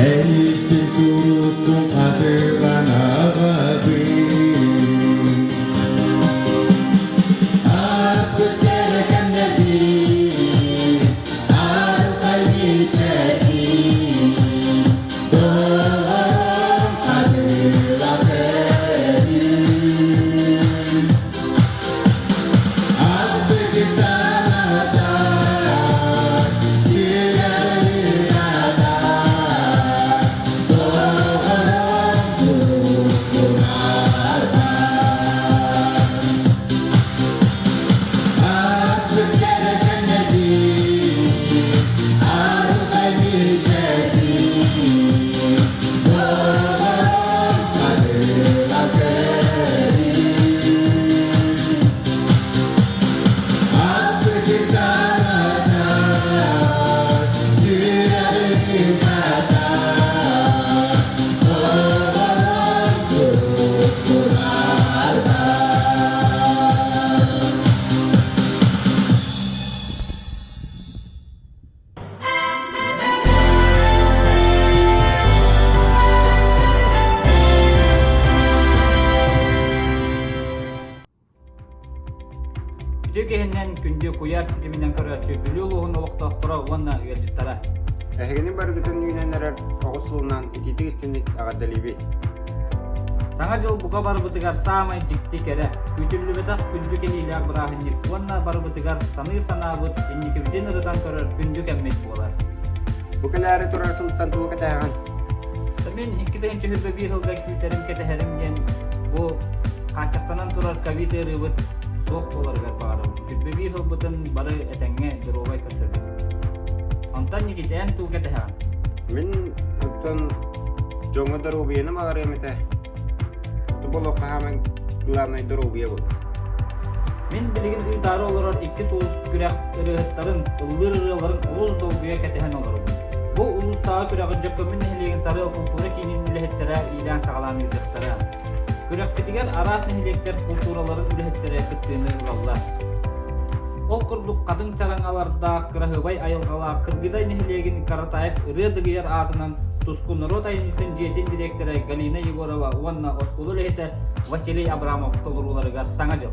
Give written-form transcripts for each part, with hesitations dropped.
Эйиигин суруккун хатылан аҕабын. Ааспыт кэрэ кэмнэрбит, арылхай мичээрбит, доҕорум хатылан өрүү. Үтүө киһиннэн күндү куйаар ситиминэн көрөөччү Бүлүү улууһун олохтоохторо уонна ыалдьыттара. Эһигини барыгытын үүнэн эрэр оҕус сылынан итиитик истиҥник эҕэрдэлиибит. Саҥа дьыл бука барыбытыгар саамай дьикти кэрэ, күүтүллүбэтэх күндү кэһиилээх бырааһынньык уонна барыбытыгар саныыр санаабыт инникибитин ырытан көрөр күндү кэммит буолар. Бу кэлээри турар сылтан тугу кэтэһэҕин? Мин 2021 сылга күүтэрим кэтэһэрим диэн бу хааччахтанан турар ковид ыарыыбыт суох буоларыгар баҕарабын. 21 сылбытын бары этэҥҥэ доруобай көрсөрбүт. Онтон Никита эн тугу кэтэһэҕин? Мин оттон дьоҥҥо доруобуйаны баҕарыам этэ. Бу олоххо хааман главнай доруобуйа буолар. Мин билигин ыытаары олорор икки сулус күрэх ырыаһыттарын, ыллыыр ырыаларын олус долгуйа кэтэһэн олоробун. Бу улуустааҕы күрэҕи Дьөккөммүн нэһилиэгин Сарыал култуура киинин үлэһиттэрэ иилээн-саҕалаан ыытыахтара. Күрэхпитигэр араас нэһилиэктэр култуураларын үлэһиттэрэ кыттыыны ылаллар. Ол курдук хатыҥ чараҥалардаах кыраһыабай айылҕалаах Кыргыдай нэһилиэгин Каратаев ырыа дыгыйар аатынан Туску норуот айымньытын дьиэтин дириэктэрэ Галина Егорова уонна оскуола үлэһитэ Василий Абрамов толорууларыгар Саҥа дьыл.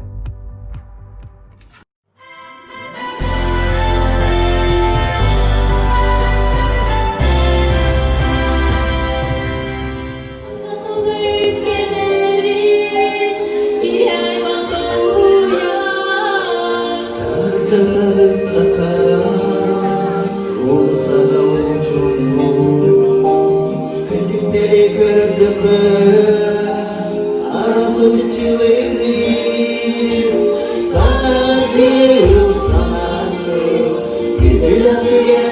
Күнүктэри көрдөххө, Саҥа дьыл, саҥа сыл, күндүлэх түгэн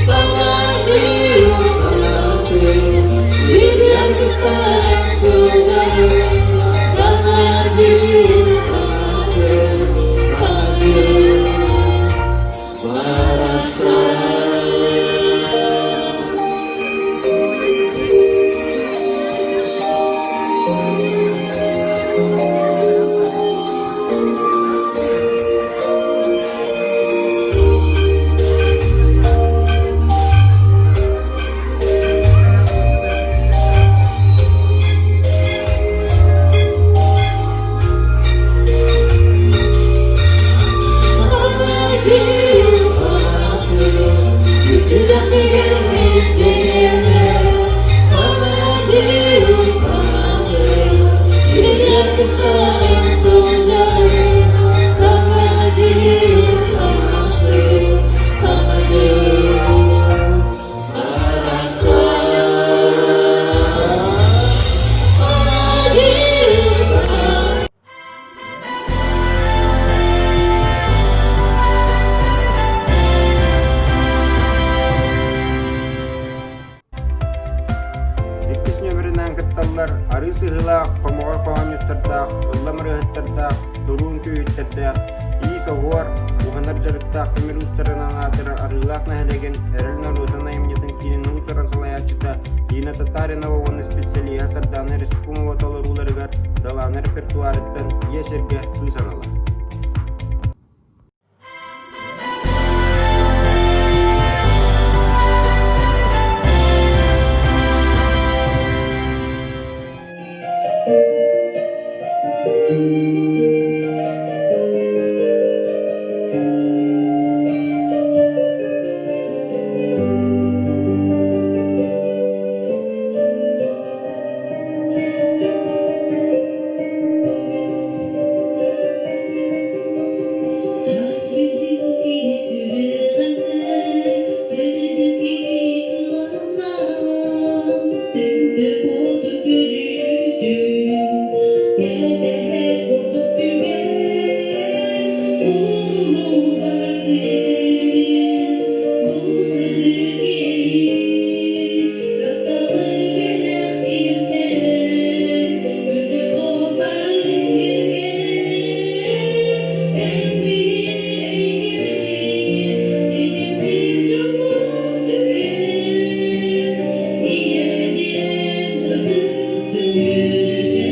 Саҥа дьыл, саҥа сыл, үөрүүгэ саҥа сылдьабын. Саҥа дьыл, саҥа сыл, саҥа дьыл. Аргыстарын сылдьарын Саҥа дьыл саҥардыы, саҥа дьыл барахсан. Саҥа дьыл барахсан. Иккис нүөмэринэн кытталлар арыы сыһыылаах, хомоҕой хоһоонньуттардаах, ыллам ырыаһыттардаах, туруун күүһүттэрдээх, иис-оһуор, уһанар дьарыктаах тимир уустарынан аатырар Арыылаах нэһилиэгин Эрэл норуотун айымньытын киинин уус-уран салайааччыта Лина Татаринова уонна специалиһа Сардаана Рыскумова толорууларыгар Далаана репертуарыттан Ийэ сиргэ кыыс анала. Хас билдик киһи сүрэҕинэн сырдык кыланнан Тында куотук күдьүтүн кэтэһэр курдук түгэн Улуу барытын бу сырдык иэйии тапталы бэлэхтиэхтэн үрдүк бары сиргэ эн эйгэбитин ситимниир дьоллоох түгэн ийэ диэн ытык түгүрүтэ.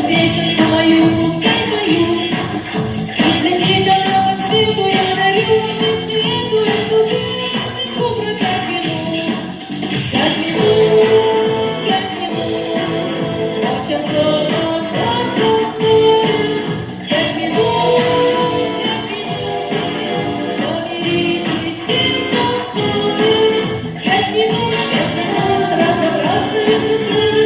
песенку мою пускай пою. И для тебя новостынку я дарю, ты свету эту песенку про пять минут. 5 минут, 5 минут, полчаса назад простою. 5 минут, 5 минут, помиритесь с тобой. 5 минут, 5 минут, разобраться и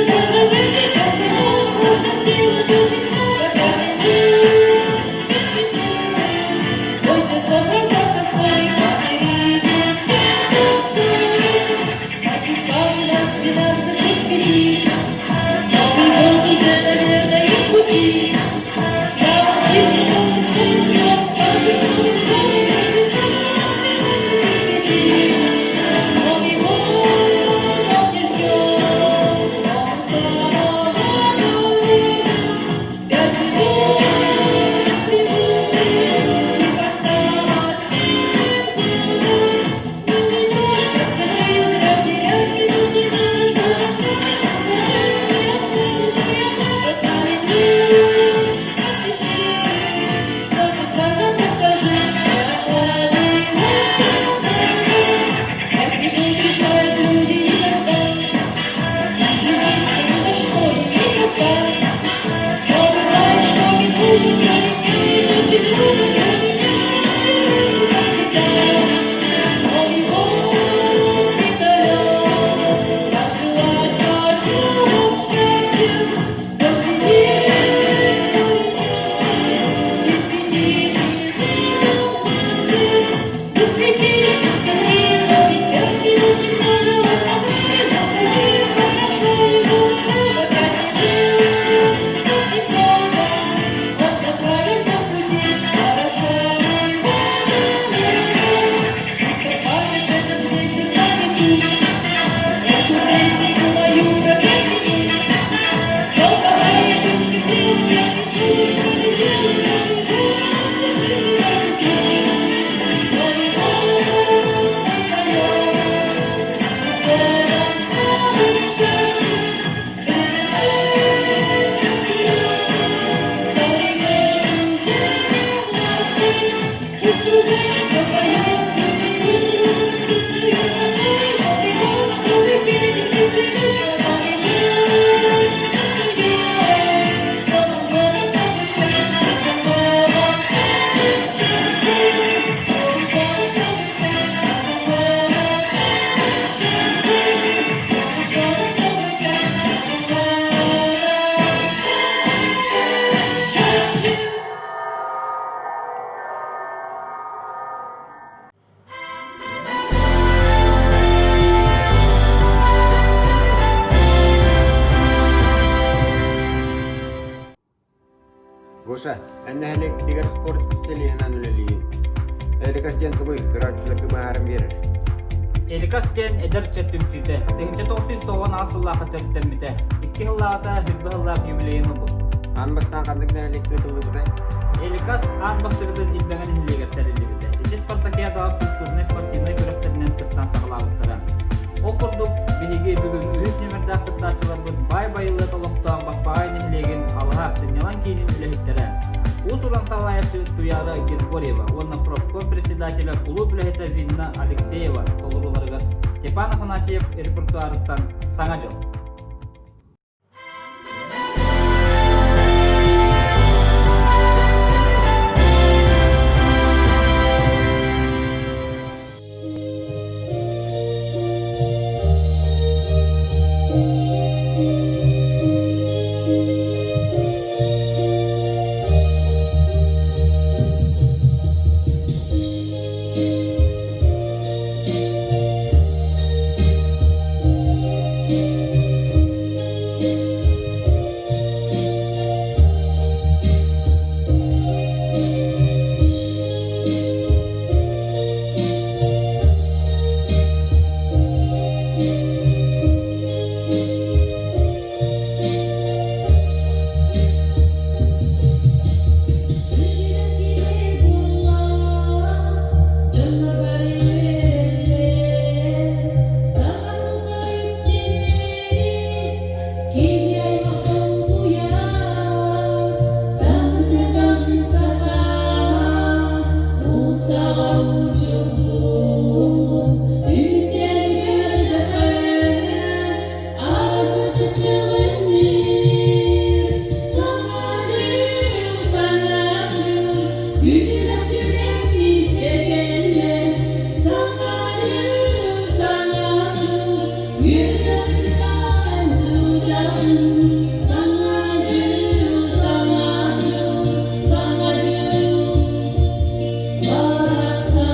позабыть. 5 минут, можно сделать очень много. 5 минут, 5 минут, полчаса назад простою. Помиритесь с тобой. Как и нас 12:35, Новый год уже, наверное, в пути. Я вам Новый год он не ждет, он самого 5 минут, 5 минут, и Новый год не далек, я желать хочу вам счастья, Гоша, эн нэһилиэкпитигэр спорт специалиһынан үлэлиигин. Эликас диэн тугуй, көрөөччүлэргэ быһааран биэрэр. Эликас диэн эдэр ыччат түмсүүтэ 1998 сыллаахха төрүттэммитэ. 2 сыллааҕыта 20 сыллаах юбилейын ылбыппыт. Аан бастаан ханнык нэһилиэккэ ыытыллыбытай? Эликас аан бастакытын Илбэҥэ нэһилиэгэр тэриллибитэ. Ити спартакиадаҕа культурнай-спортивнай күрэхтэринэн кыттан саҕалаабыттара. Ол курдук, биһиги бүгүн үһүс нүөмэрдээх кыттааччыларбыт баай байылыат олохтоох Баппаҕай нэһилиэгин Алаһа сынньалаҥ киинин үлэһиттэрэ, уус-уран салайааччы Туяра Григорьева уонна профком председателэ кулууп үлэһитэ Винна Алексеева толорууларыгар Степан Афанасьев репертуарыттан «Саҥа дьыл». Күтүрэх түгэммит кэллэ, Саҥа дьыл, саҥа сыл, Үөрэн сылдьабын. Саҥа дьыл, саҥа сыл, Саҥа дьыл барахсан.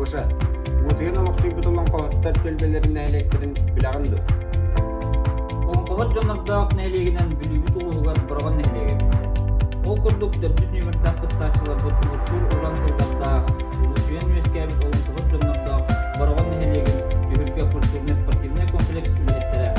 Гоша, Уутуйан олохсуйбут олоҥхоһуттар түөлбэлэрин нэһилиэктэрин билэҕин дуо? Олоҥхоһут дьоннордоох нэһилиэгинэн Бүлүүбүт улууһугар Бороҕон нэһилиэгэ биллэр. Ол курдук төрдүс нүөмэрдээх кыттааччыларбыт улуустуур уран тыллардаах, улуусуйан үөскээбит олоҥхоһут дьоннордоох Бороҕон нэһилиэгин Түһүлгэ культурнай-спортивнай комплекс үлэһиттэрэ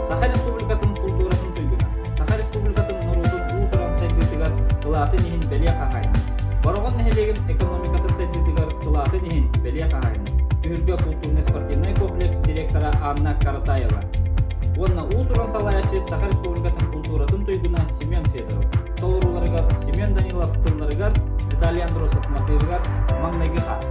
Саха Республикатын култууратын туйгуна, Саха Республикатын норуотун уус-уран сайдыытыгар кылаатын иһин бэлиэ хаһаайына, Бороҕон нэһилиэгин экономикатын сайдыытыгар кылаатын иһин бэлиэ хаһаайына, Түһүлгэ культурнай-спортивнай комплекс директора Анна Каратаева уонна уус-уран салайааччы Саха Республикатын култууратын туйгуна Семен Федоров толорууларыгар Семен Данилов тылларыгар Виталий Андросов матыыбыгар маҥнайгы хаар.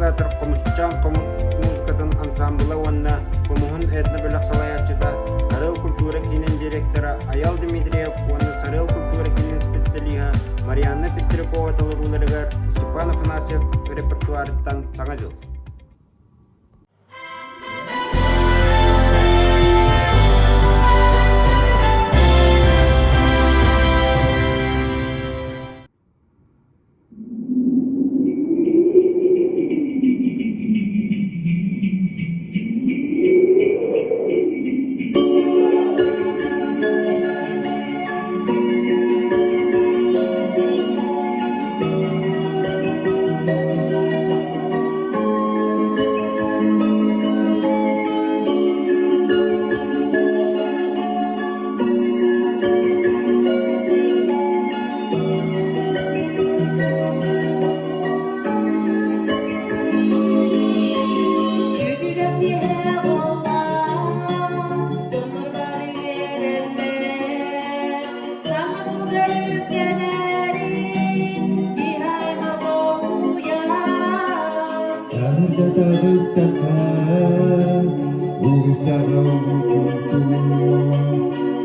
импровизатор Хомусчаан хомус музыкатын ансаамбыла уонна хомуһун этно-бөлөх салайааччыта, Сарыал культура киинин директора Айал Дмитриев уонна Сарыал культура киинин специалиһа Марианна Пестрякова толорууларыгар Степан Афанасьев репертуарыттан Саҥа дьыл.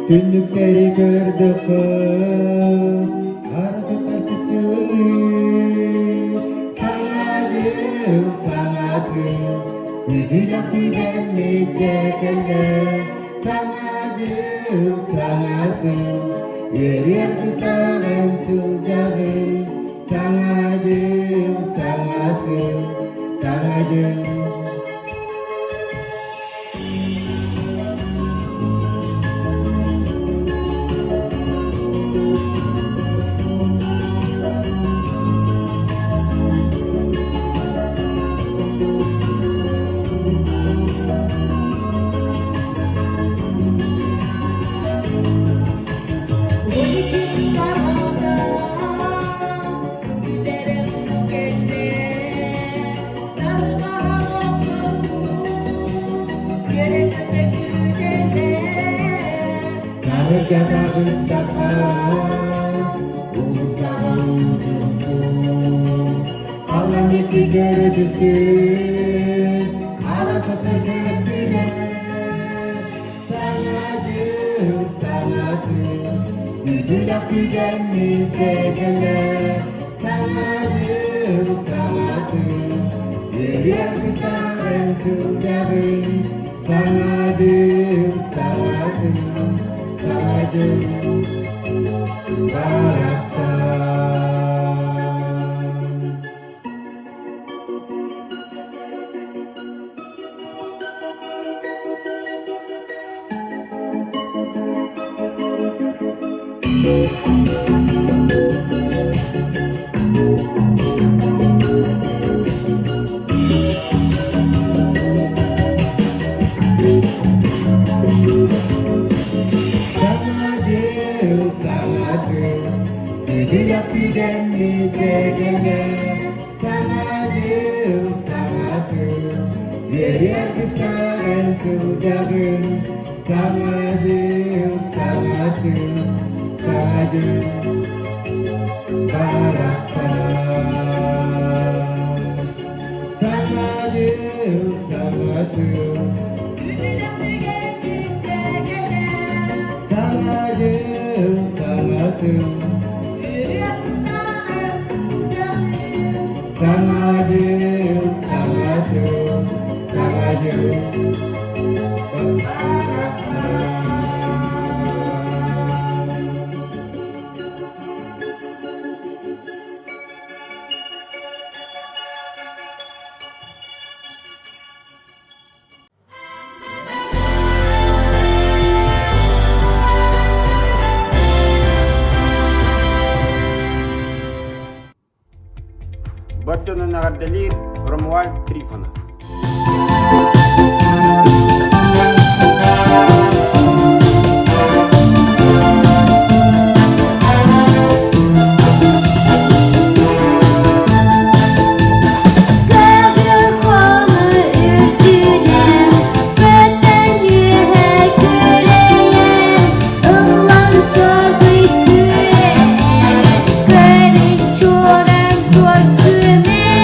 Түннүктэри көрдөххө, аргытар кыччылыы, Саҥа дьыл, саҥа сыл, үтүлэх түгэммит кэллэ. Саҥа дьыл, саҥа сыл, үөрүөх кыстаҕын сылдьаҕын. Саҥа дьыл, саҥа сыл, саҥа дьыл. Бар дьонун эҕэрдэлиир Ромуальд Трифонов. Көбүр хоно үрдүнэн, көтөн үөһэ күөрэйэн, ыллан чоргуй күөрэйэн, көрүн чуоран чуор күөмэй.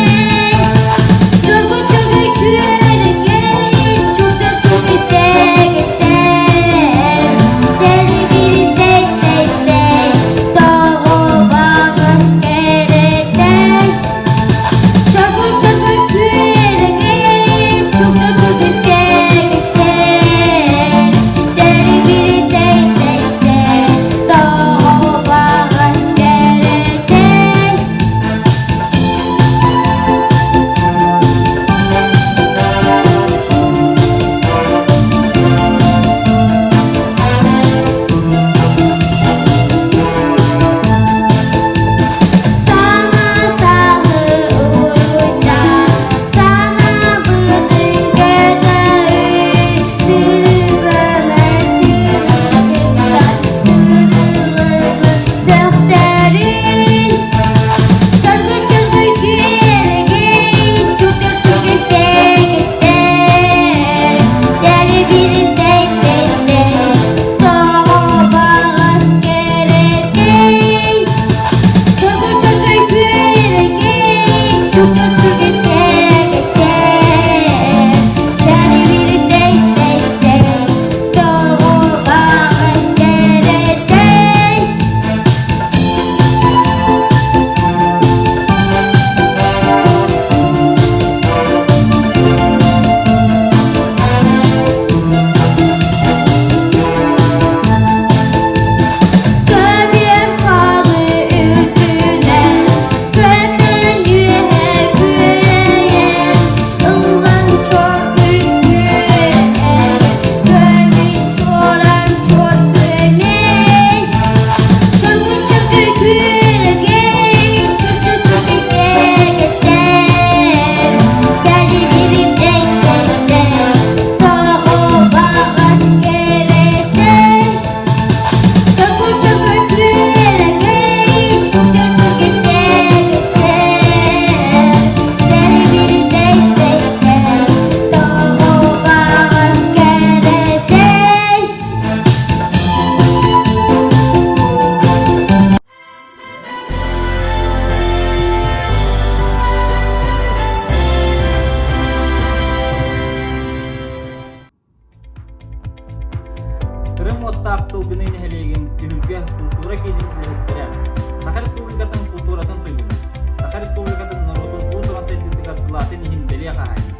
бэлиэ хаһаайына.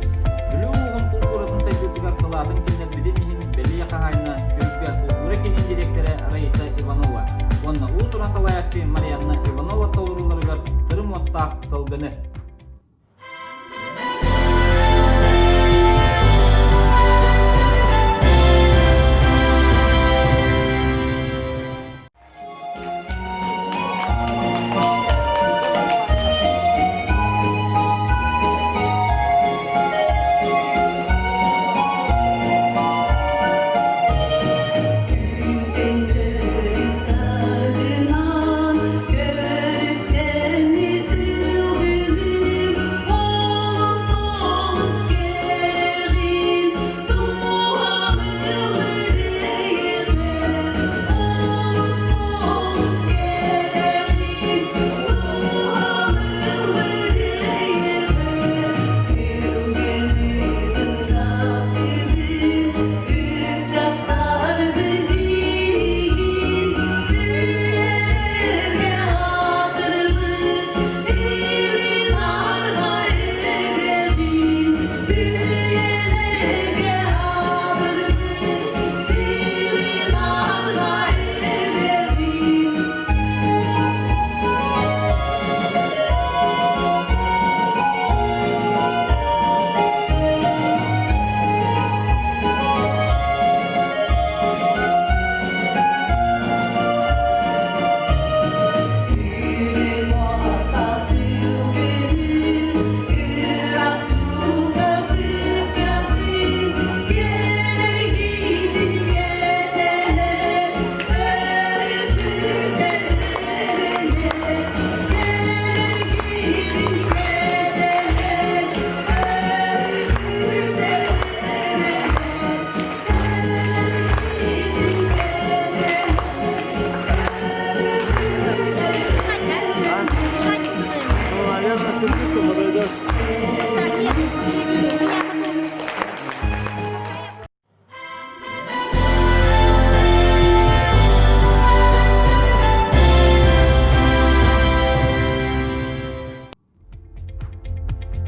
Бүлүү улууһун култууратын сайдыытыгар кылаатын киллэрбитин иһин бэлиэ хаһаайына Түһүлгэ култуура киинин дириэктэрэ Раиса Иванова уонна уус-уран салайааччы Марианна Иванова толорууларыгар тырым уоттаах сылгыны.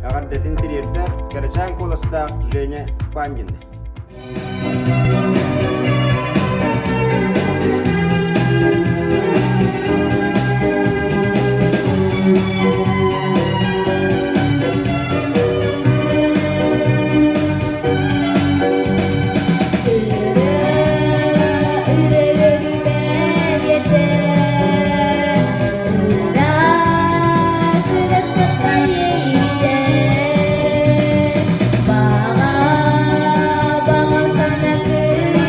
Эҕэрдэтин тириэрдэр кэрэчээн куоластаах Женя Спандина. Баҕа, баҕа санатыы.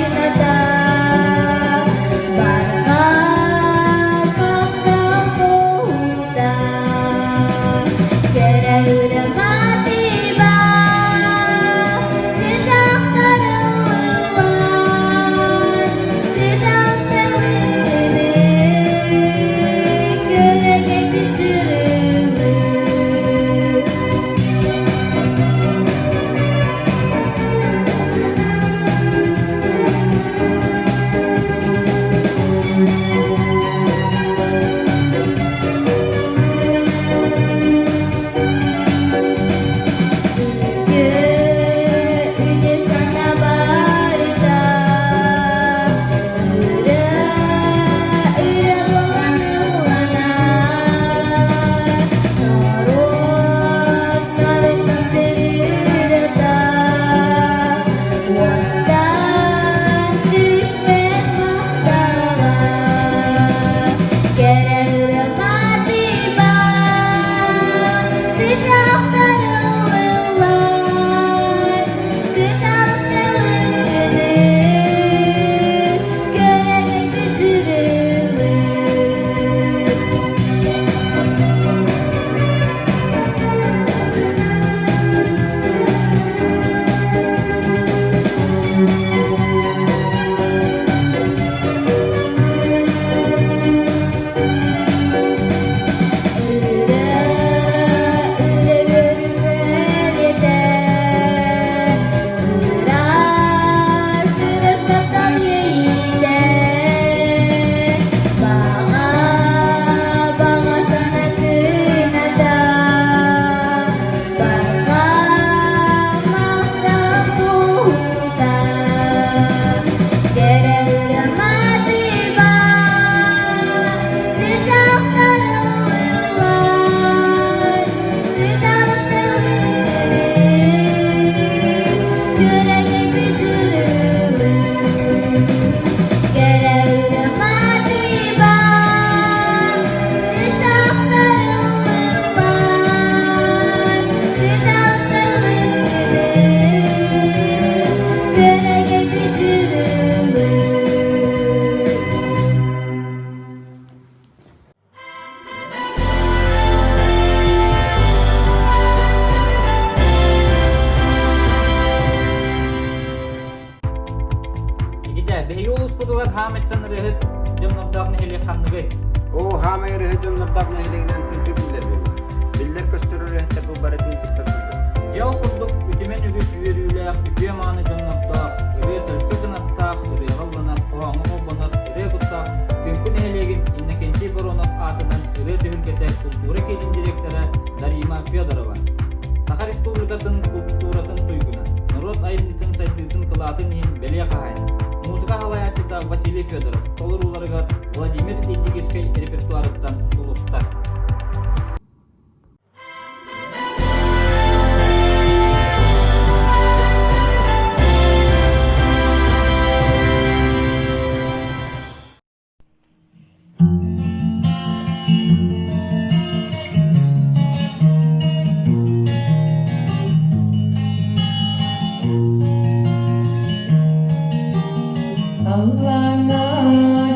хаамыттан ырыаһыт дьоннордоох нэһилиэк ханныгый? Оо, хаамай ырыаһыт дьоннордоох нэһилиэгинэн тыынчы биллэр буолла. Биллэр-көстөр ырыаһыттар бу барытын кытта сылдьар. Дьэ ол курдук үтүмэн үгүс үөрүүлээх, үтүө-мааны дьоннордоох, ырыа төлкө кынаттаах, ырыаҕа ылланар, хоһооҥҥо холбонор ырыа куттаах Тыымпы нэһилиэгин Иннокентий Боронов аатынан ырыа түһүлгэтэ култуура киинин директора Дарима Федорова, Саха Республикатын култууратын туйгуна, норуот айымньытын сайдыытын кылаатын иһин бэлиэ хаһаайына, музыка салайааччыта Василий Федоров толорууларыгар Владимир Индигирскэй репертуарыттан сулустар. Аллаҥҥа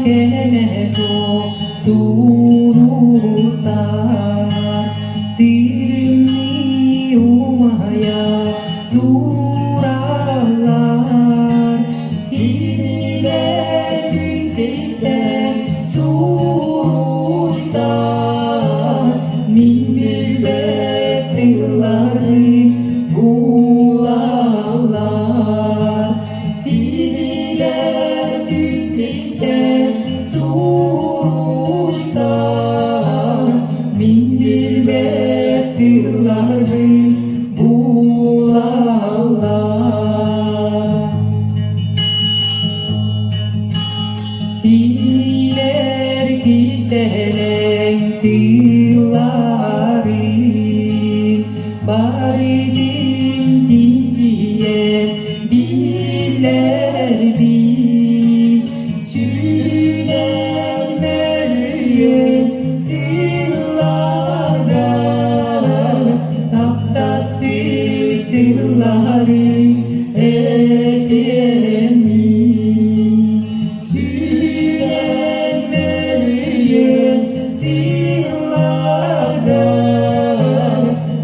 кэмэ суох сулустар тиримнии умайа тураллар. Кинилэр күн кистэн суруйсар, мин билбэт тылларын булаллар. Кинилэр күн кистэн суруйсар, мин билбэт тылларын булаллар. Киилэр кистэлэҥ тыылларын барытын чинчийэн билэрбит сүүнэн мөлүйүөн сылларга таптаспыт тылларын этэммин Сүүнэн мөлүйүөн сылларга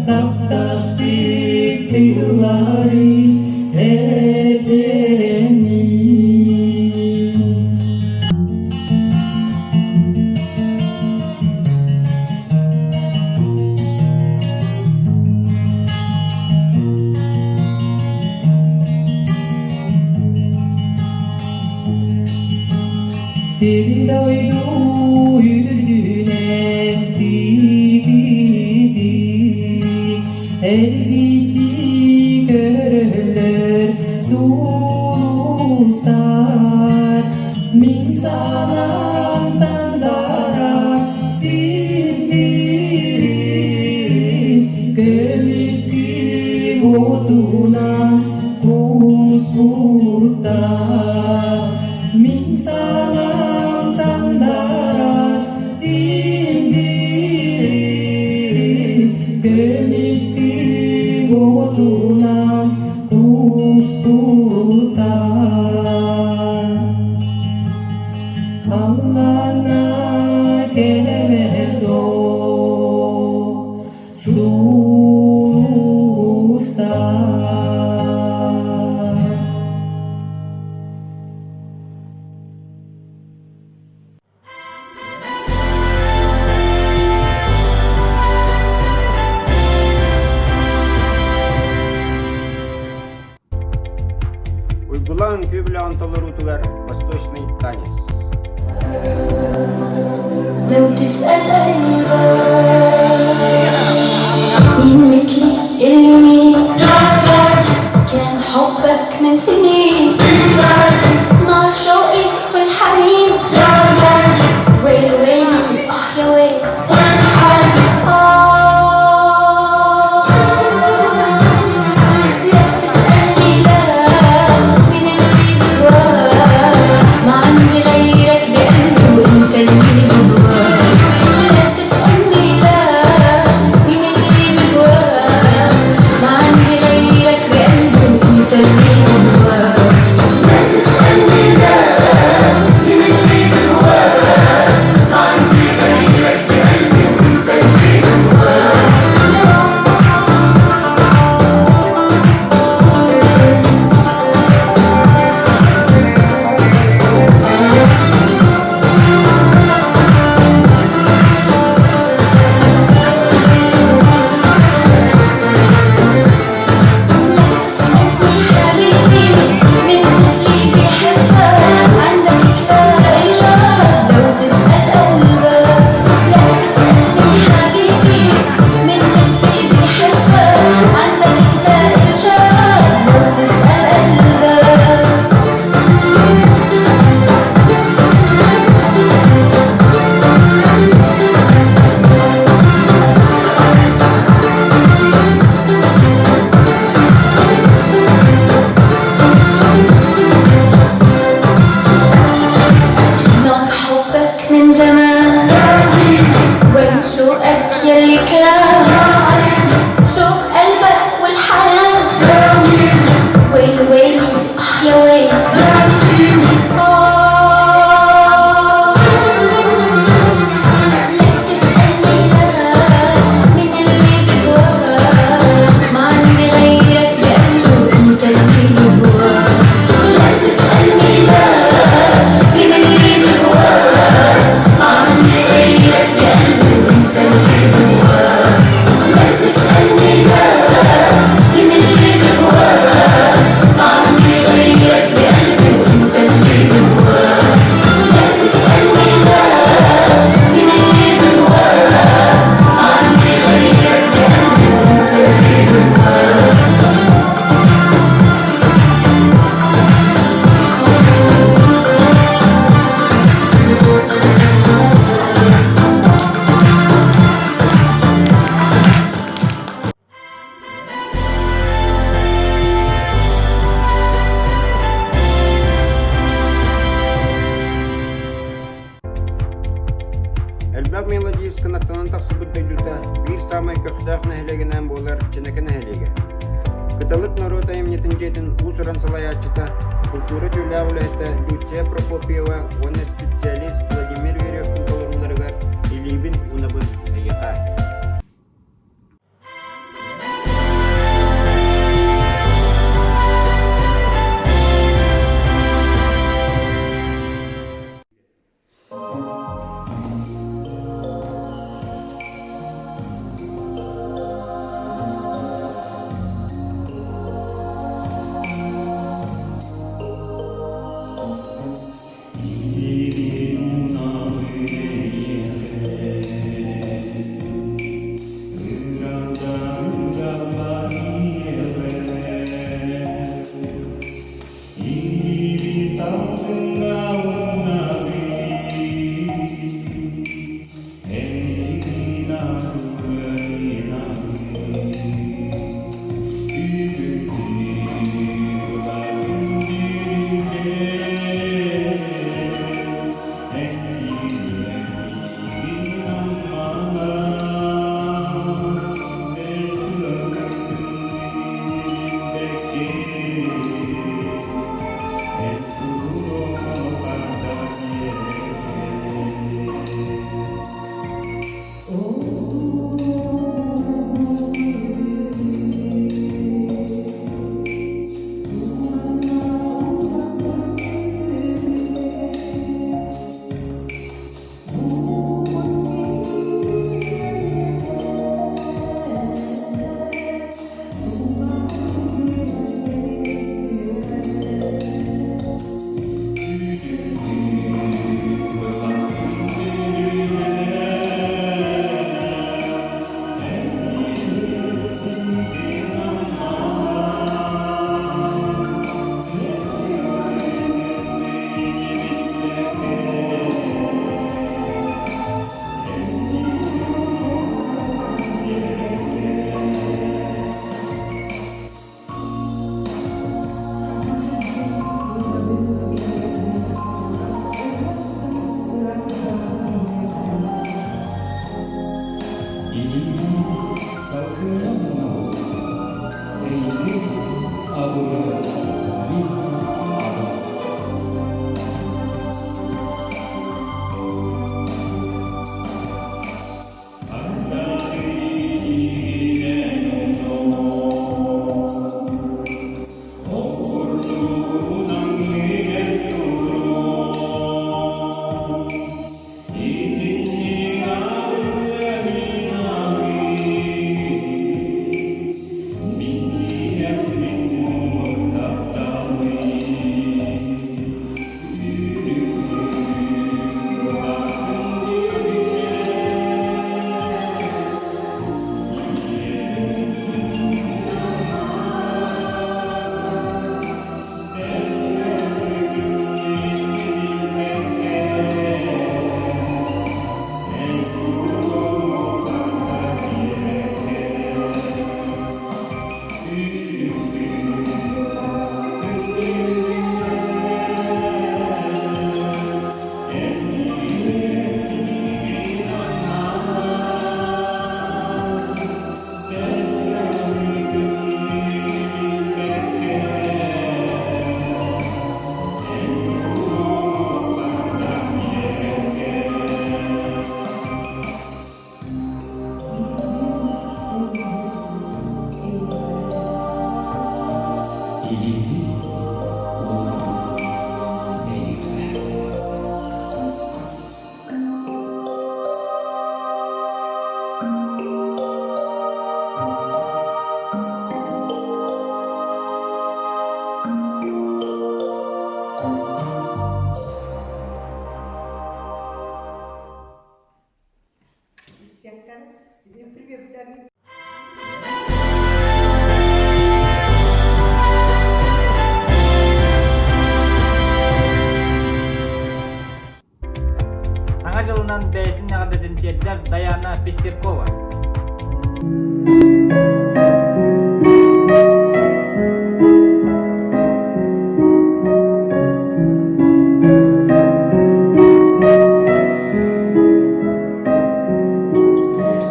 таптаспыт тылларын этэммин. Сир-дойду үрдүнэн сирдии, эргиччи көрөллөр сулустар. Мин санаам сандара сирдиир, көмүскүү отунан кууспуттар. Мин санаам сандара синдири, көмүскүү отунан кууспуттар. Халлаана кэрэ суох сулустар. Уйгулаан үҥкүү бөлөҕүн толоруутугар «Восточный танец». لو تسأل قلبك مين مثلي اللي مين كان حبك من سنين نار شوقي والحنين ويل ويلي اه يا ويل آه لا تسألني لا مين اللي بهواك ما عندي غيرك بقلبي وانت اللي بهواك لا تسألني لا مين اللي بهواك ما عندي غيرك بقلبي وانت اللي بهواك. حلال. ويلي ويلي آه يا ويلي آه. لا تسألني لا من اللي بهواك، ما عندي غيرك لأنه أنت اللي بهواك. لا تسألني لا من اللي بهواك، ما عندي غيرك لأنه أنت اللي بهواك. لا تسألني لا من اللي بهواك، ما عندي غيرك لأنه أنت اللي بهواك. لا تسألني لا من اللي بهواك، ما عندي غيرك لأنه أنت اللي بهواك. Элбэх мелодист кынаттанан тахсыбыт дойдута биир саамай көхтөөх нэһилиэгинэн буолар Чинэкэ нэһилиэгэ. Кыталык норуот айымньытын дьиэтин уус-уран салайааччыта, култуура түүлээх үлэһитэ Люция Прокопьева уонна специалист Владимир Веревкин толорууларыгар «Илиибин уунабын эйиэхэ». Илиибин уунабын эйиэхэ. Саҥа дьылынан бэйэтин эҕэрдэтин тиэрдэр Дайаана Пестеркова.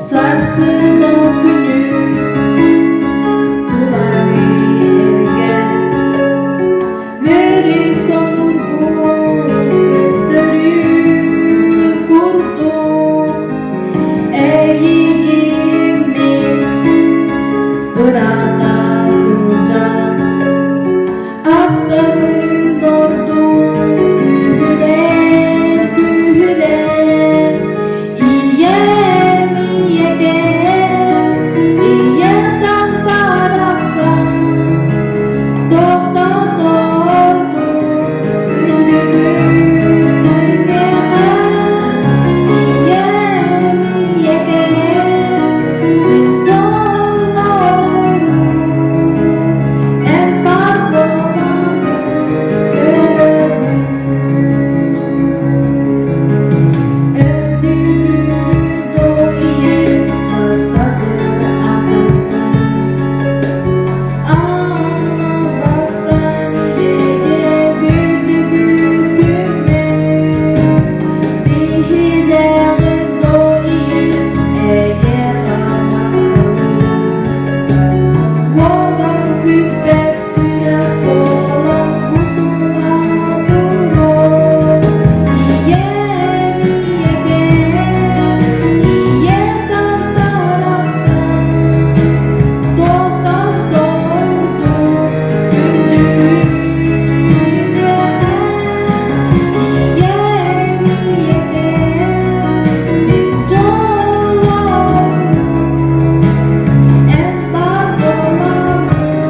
Сарсын ол күнү туланы эргэн Мөрү соҥургу көсөрүн курдук Эйигин мин ыраата сылдьан Ахтарын ордук күүһүнэн күүһүнэн Ийэм ийэкэм ийэтэн барахсан Тохтотоотун күндүгүн Ийэм ийэкэм мин дьоллоорум Эн баар буолаҥҥын көрөбүн Өтүгүнү бастакы атахтан Аан бастаан ийэгэ күндүбүт күммүт Биһилэҕин дойу эйэ хамахталыы Уодан бүппэт үрэх буолан кутуна турар Ийэм ийэкэм ийэ тастарахсан Тохтос тордук күндүгүн Ийэм ийэкэм мин дьоллоорум Эн баар буолаҥҥын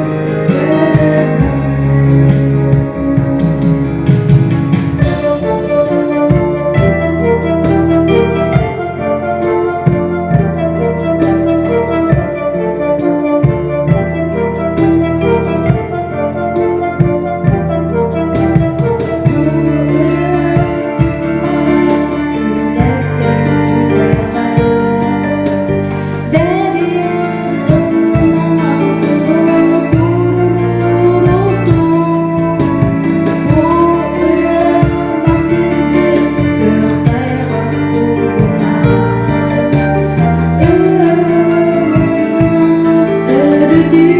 көрөбүн.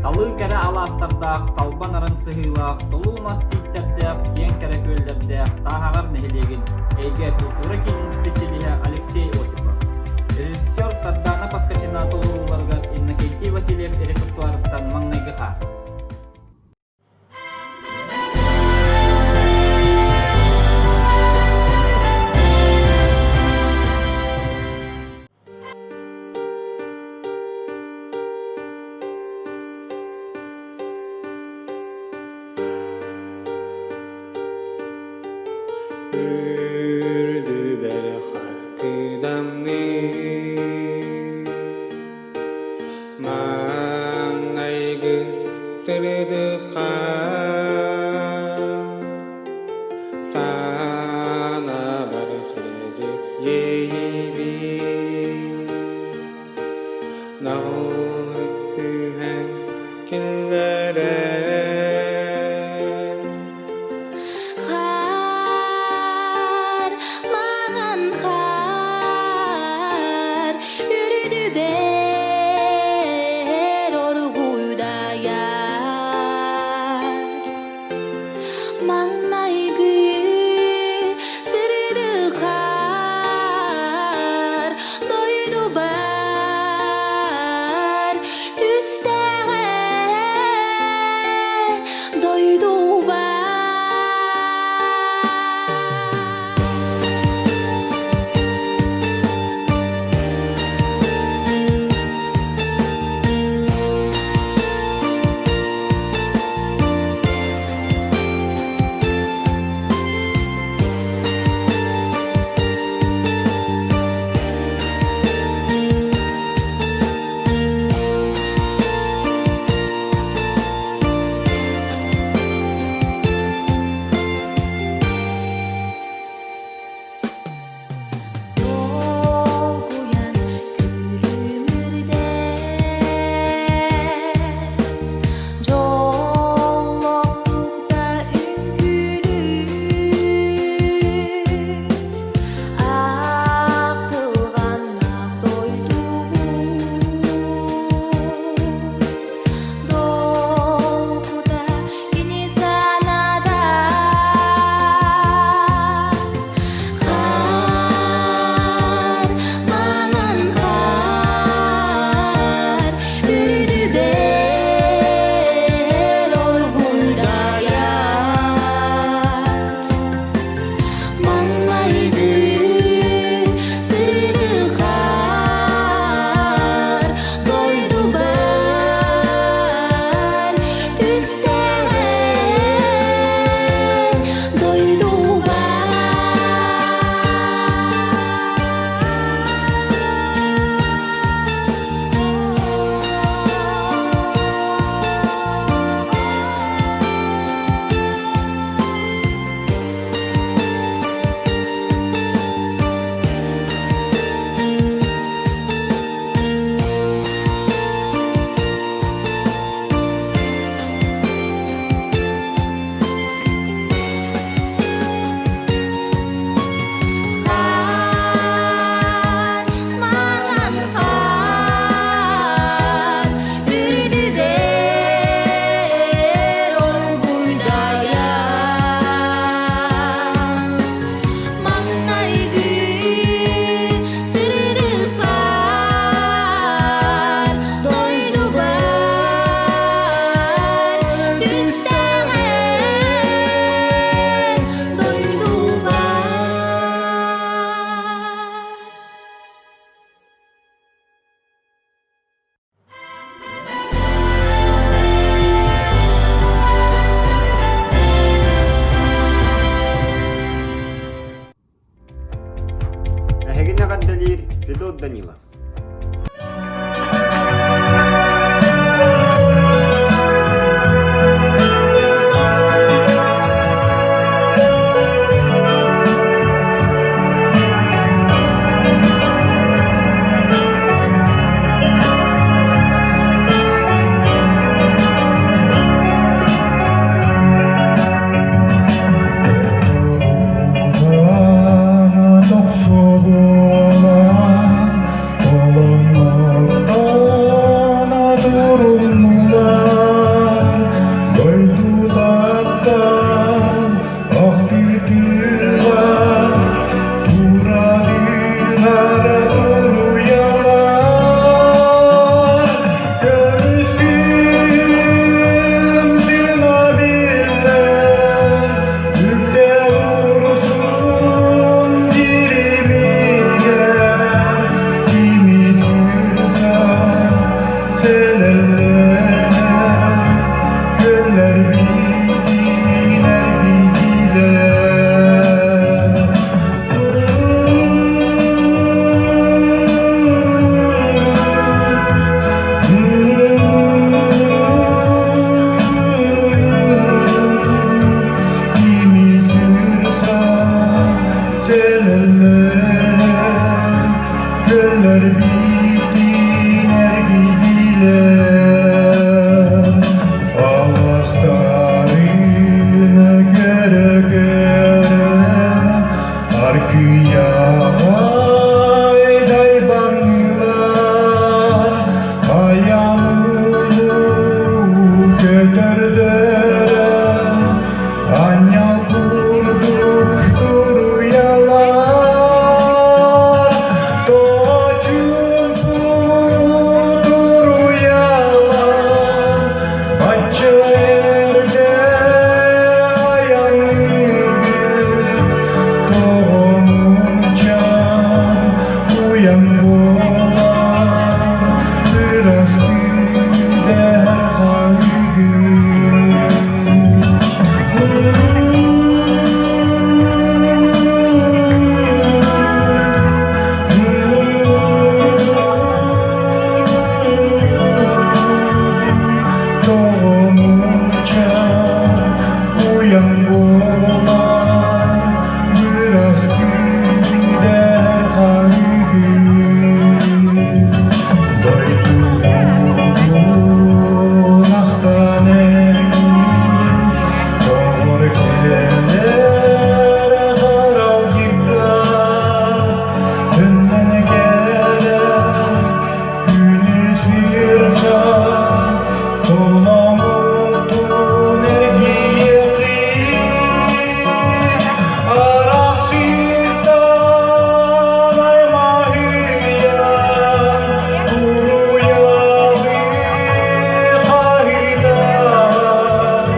Талыы кэрэ алаастардаах, талба нарын сыһыылаах, толуу мас тииттэрдээх, киэҥ кэрэ күөллэрдээх Тааһаҕар нэһилиэгин Эйгэ култуура киинин исписэлииһэ Алексей Осипов, режиссер Сардаана Поскачина толорууларыгар Иннокентий Васильев репертуарыттан маҥнайгы хаар. Үрдүбэр хартыдамныыр. сырдыкка Санаабар сырдык иэйиибин Наҕыллык түһэн киллэрэн Хаар, маҥан хаар, үрдүбэр оргуйдайар. Маҥнайгы сырдык хаар дойдубар түстэҕэ дойдубар. Долгуйан күлүмүрдэ Дьоллоохтук да үҥкүүлүүр Ахтылҕаннаах дойдубут Долгута кини санаата Хаар, маҥан хаар, үрдүбэр оргуйдайар. Маҥнайгы сырдык хаар дойдубар түстэҕэ дойдубар. Хаар, маҥан хаар, үрдүбэр оргуйдайар. Маҥнайгы сырдык хаар дойдубар түстэҕэ дойдубар. Эһигини эҕэрдэлиир Федот Данилов. Тохсо буолан Өлөрбүтүн эргийдилэр, Аластарын көрө-көрө Аргыйаҕай дайбаннылар, Айан улуу көтөрдөрө Анньал курдук туруйалар, Тоочун туруйалар, Бачча эрдэ айанныыр, Тоҕомунча уйан буолар, Ырастыы хаһыгын. Тоҕомунча уйан буолан бырас күүдэр хаһыгын Дойдубун ахтан Доҕор кэлэр харалдьыкка Төннөн кэлэр күнүс сырсан Толомутун эргийэххин Арахсыттан аймаһыйан Туруйалыы хаһыытаан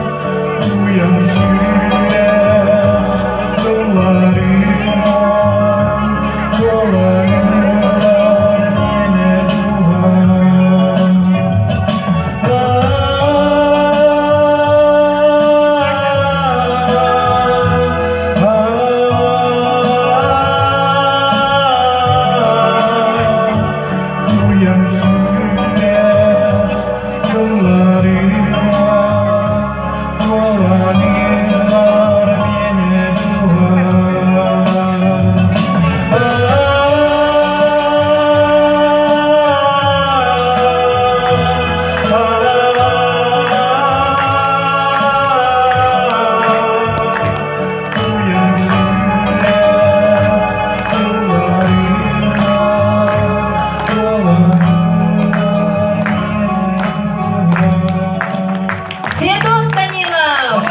Уйан сүрэх тылларынан Туоланылар мэнэ дууһам. Уйан сүрэх тылларынан Туоланылар мэнэ дууһам. Федот Данилов!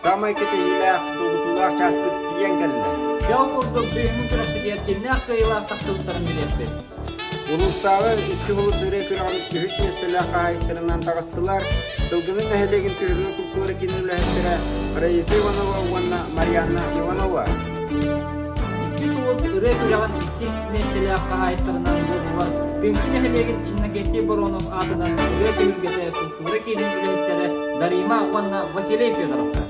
Саамай кэтэһиилээх, долгутуулаах чааспыт тиийэн кэллэ. Дьол курдук бүгүҥҥү күрэхпитигэр кимнээх кыайыылаах тахсыбыттарын билиэхпит. Улуустааҕы икки улус ырыа күрэҕин үһүс миэстэлээх хаһаайыттарынан таҕыстылар Тылгыны нэһилиэгин Түһүлгэ култуура киинин үлэһиттэрэ Раиса Иванова уонна Марианна Иванова. Икки сулус ырыа күрэҕин иккис миэстэлээх хаһаайыттарынан буоллулар Тыымпы нэһилиэгин Иннокентий Боронов аатынан ырыа түһүлгэтэ култуура киинин үлэһиттэрэ Дарима уонна Василий Федоровтар.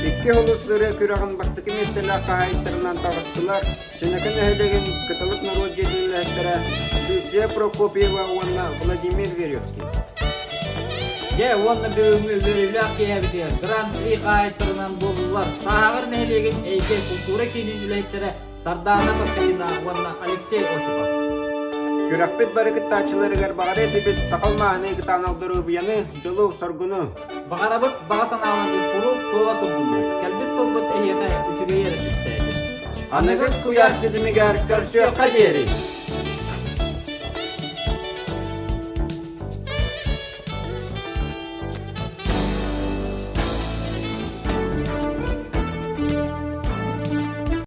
Икки улус ырыа күрэҕин бастакы миэстэлээх хаһаайыттарынан таҕыстылар Чинэкэ нэһилиэгин Кыталык норуот дьиэтин үлэһиттэрэ Люция Прокопьева уонна Владимир Веревкин. Дьэ уонна бүгүҥҥү үөрүүлээх киэһэбитигэр Гран-при хаһаайыттарынан буоллулар Тааһаҕар нэһилиэгин Эйгэ култуура киинин үлэһиттэрэ Сардаана Москалина уонна Алексей Осипов. Күрэхпит бары кыттааччыларыгар баҕара этибит сахал мааһынай кытаанах доруобуйаны, дьолу-соргуну! Баҕарабыт баҕа санааларгыт куруук туола турдуннар. Кэлбит сылбыт эһиэхэ үчүгэйи эрэ түстээтин. Аныгыс куйаар ситимигэр көрсүөххэ диэри!